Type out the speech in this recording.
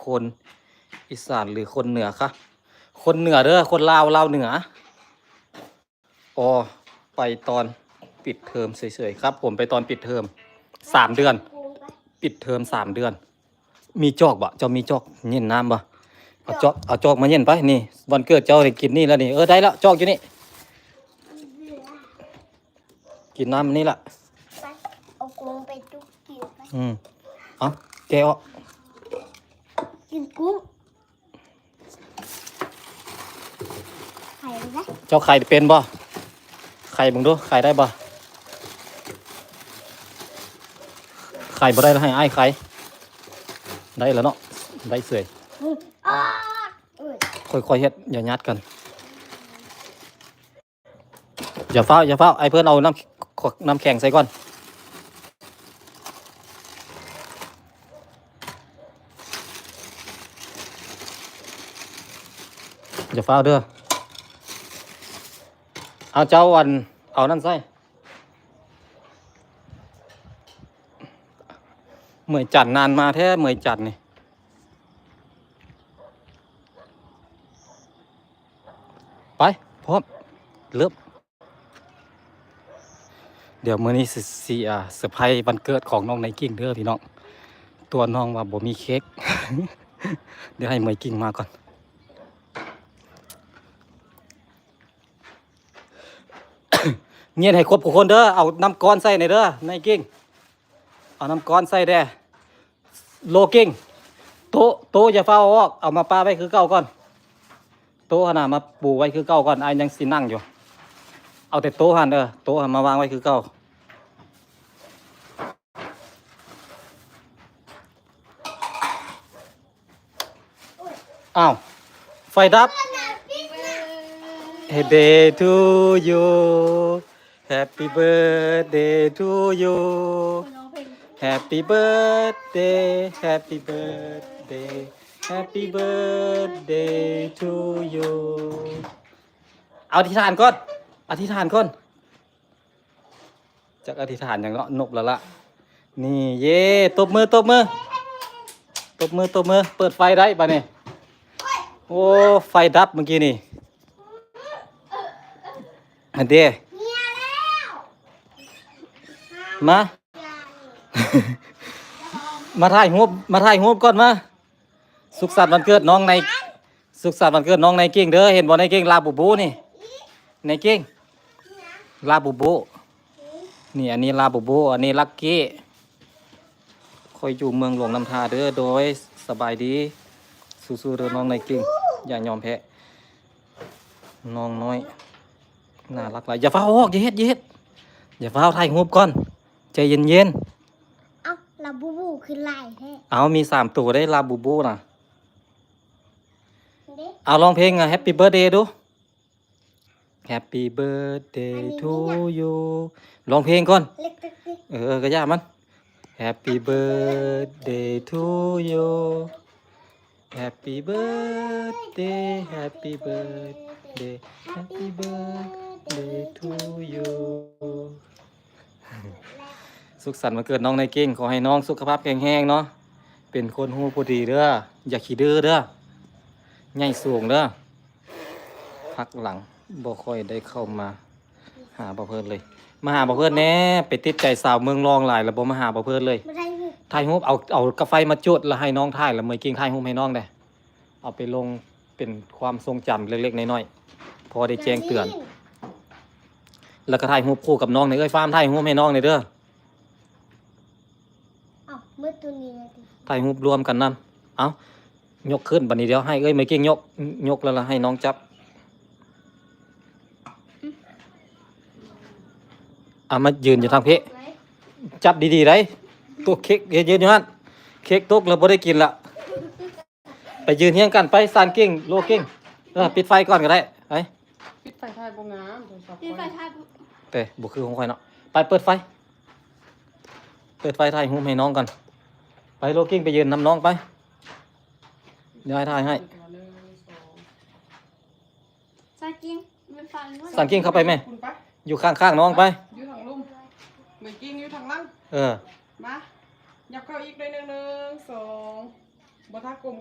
ຄົນອີສານ ຫຼື ຄົນເໜືອຄະ? ຄົນເໜືອເດີ ຄົນລາວ ລາວເໜືອ. ອໍ ໄປຕອນປິດເທີມເສີຍໆ ຄັບຜົມ ໄປຕອນປິດເທີມສາມເດືອນ ປິດເທີມສາມເດືອນ. ມີຈອກບໍ່? ເຈົ້າມີຈອກເຢັນນ້ຳບໍ່? ເອົາຈອກ ເອົາຈອກມາເຢັນໄປ. ນີ້ ວັນເກີດເຈົ້າໄດ້ກິນນີ້ແລ້ວນີ້. ເອີ ໄດ້ລະ ຈອກຢູ່ນີ້. ກິນນ້ຳນີ້ລະ. ໄປ ເອົາກຸ້ງໄປຈຸກກິນໄປ. ອືມ ເອົາ ແກະອອກ. ກິນກຸ້ງ. ໄຂໄດ້. ເຈົ້າໄຂເປັນບໍ່? ໄຂເບິ່ງດູ ໄຂໄດ້ບໍ່? ໄຂບໍ່ໄດ້ລະໃຫ້ອ້າຍໄຂ. ໄດ້ລະເນາະ ໄດ້ເສີຍ. ອືມ ອາ ເອີຍ ຄ່ອຍໆເຮັດ ຢ່າຍາດກັນ. ຢ່າຟ້າວ ຢ່າຟ້າວ ໃຫ້ເພິ່ນເອົານ້ຳ ນ້ຳແຂງໃສ່ກ່ອນ. ຢ່າຟ້າວເດີ. ເອົາ ເຈົ້າ ອັນ ເອົານັ້ນໃສ່. ເໝີຍຈັນ ນານມາແທ້ ເໝີຍຈັນນີ້. ໄປ ພ້ອມ ເລີ່ມ. ດຽວມື້ນີ້ຊິ ຊິ ອ່າ ເຊີໄພວັນເກີດຂອງນ້ອງໄນກິ້ງເດີພີ່ນ້ອງ. ຕົວະນ້ອງວ່າບໍ່ມີເຄັກ. ດຽວໃຫ້ເໝີຍກິ້ງມາກ່ອນ. ເຢັນໃຫ້ຄົບທຸກຄົນເດີ. ເອົານ້ຳກ້ອນໃສ່ແດ່ເດີ ໄນກິ້ງ. ເອົານ້ຳກ້ອນໃສ່ແດ່. ໂລກິ້ງ ໂຕະ ໂຕະຢ່າຟ້າວເອົາອອກ ເອົາມາປະໄວ້ຄືເກົ່າກ່ອນ. ໂຕະຫັ້ນນະ ມາປູໄວ້ຄືເກົ່າກ່ອນ ອ້າຍຍັງຊິນັ່ງຢູ່. ເອົາແຕ່ໂຕະຫັ້ນ ເອີ ໂຕະຫັ້ນມາວາງໄວ້ຄືເກົ່າ. ອ້າວ ໄຟດັບ. Happy birthday to you. Happy birthday to you. Happy birthday, happy birthday, happy birthday to you. ເອົາອະທິຖານກ່ອນ ອະທິຖານກ່ອນ. ຈັກອະທິຖານຫຍັງເນາະ ນົບແລ້ວລະ. ນີ້ ເຢ້ ຕົບມື ຕົບມື ຕົບມື ຕົບມື. ເປີດໄຟໄດ້ບາດນີ້. ໂອ້ ໄຟດັບເມື່ອກີ້ນີ້. ອັນເດ ມາ ມາຖ່າຍຮູບ ມາຖ່າຍຮູບກ່ອນມາ. ສຸກສັນວັນເກີດນ້ອງໄນ ສຸກສັນວັນເກີດນ້ອງໄນກິ້ງເດີ. ເຫັນບໍ່ໄນກິ້ງ ລາບູບູນີ້ ໄນກິ້ງ ລາບູບູ. ນີ້ ອັນນີ້ລາບູບູ ອັນນີ້ລັກກີ້. ຂ້ອຍຢູ່ເມືອງຫຼວງນ້ຳທາເດີ. ໂດຍ ສະບາຍດີ ສູ້ໆເດີນ້ອງໄນກິ້ງ ຢ່າຍອມແພ້. ນ້ອງນ້ອຍ ໜ້າລັກຫຼາຍ. ຢ່າຟ້າວອອກ ຢ່າເຮັດ ຢ່າເຮັດ ຢ່າຟ້າວ ຖ່າຍຮູບກ່ອນ ໃຈເຢັນໆ. ເອົ້າ ລາບູບູຄືຫຼາຍແທ້? ເອົ້າ ມີສາມໂຕເດ້ ລາບູບູນະ. ເດ້ ເອົາ ຮ້ອງເພງ Happy Birthday ດູ. Happy birthday to you. ຮ້ອງເພງກ່ອນ. ເອີ ກະຢ່າມັນ. Happy birthday to you. Happy birthday, happy birthday, happy birthday to you. ສຸກສັນວັນເກີດນ້ອງໄນກິ້ງ. ຂໍໃຫ້ນ້ອງສຸຂະພາບແຂງແຮງເນາະ. ເປັນຄົນຮູ້ຜູ້ດີເດີ. ຢ່າຂີ້ດື້ເດີ. ໃຫຍ່ສູງເດີ. ພັກຫຼັງບໍ່ຄ່ອຍໄດ້ເຂົ້າມາຫາບ່າວເພີດເລີຍ. ມາຫາບ່າວເພີດແດ່. ໄປຕິດໃຈສາວເມືອງລອງຫຼາຍ ແລ້ວບໍ່ມາຫາບ່າວເພີດເລີຍ. ບໍ່ໄດ້ຮູບ ຖ່າຍຮູບ ເອົາ ເອົາກາໄຟມາຈຸດ ແລ້ວໃຫ້ນ້ອງຖ່າຍ ແລ້ວເມີຍກິ້ງຖ່າຍຮູບໃຫ້ນ້ອງແດ່. ເອົາໄປລົງເປັນຄວາມຊົງຈຳເລັກໆນ້ອຍໆ ພໍໄດ້ແຈ້ງເຕືອນ. ແລ້ວກໍຖ່າຍຮູບຄູ່ກັບນ້ອງແດ່. ເອີຍ ຟ້າມຖ່າຍຮູບໃຫ້ນ້ອງແດ່ເດີ. ເອົ້າ ມືຕົວນີ້ລະຕິ ຖ່າຍຮູບລວມກັນນຳ. ເອົ້າ ຍົກຂຶ້ນບາດນີ້. ດຽວໃຫ້ເອື້ອຍເມີຍກິ້ງຍົກ ຍົກແລ້ວລະໃຫ້ນ້ອງຈັບ. ເອົາ ມາຢືນຢູ່ທາງພີ້. ຈັບດີໆໄດ໋. ຕົກເຄັກ ເຮັດຢືນຢູ່ຫັ້ນ. ເຄັກຕົກແລ້ວບໍ່ໄດ້ກິນລະ. ໄປຢືນຮຽງກັນໄປ ຊານກິ້ງ ໂລກິ້ງ. ເອີ ປິດໄຟກ່ອນກໍໄດ້. ໄປ ປິດໄຟຖ່າຍບໍ່ງາມ ໂທລະສັບຂ້ອຍ. ແຕ່ບໍ່ຄືຂອງຂ້ອຍເນາະ. ໄປເປີດໄຟ. ເປີດໄຟຖ່າຍຮູບໃຫ້ນ້ອງກ່ອນ. ໄປ ໂລກິ້ງ ໄປຢືນນຳນ້ອງໄປ. ດຽວອ້າຍຖ່າຍໃຫ້. ຊານກິ້ງ ຊານກິ້ງ ເຂົ້າໄປແມ່. ຢູ່ຂ້າງໆນ້ອງໄປ. ຢູ່ທາງລຸ່ມ. ເມີຍກິ້ງຢູ່ທາງຫຼັງ. ເອີ ມາ ຫຍັບເຂົ້າອີກໜ້ອຍໜຶ່ງ. ໜຶ່ງ ສອງ. ບໍ່ ຖ້າກົ້ມ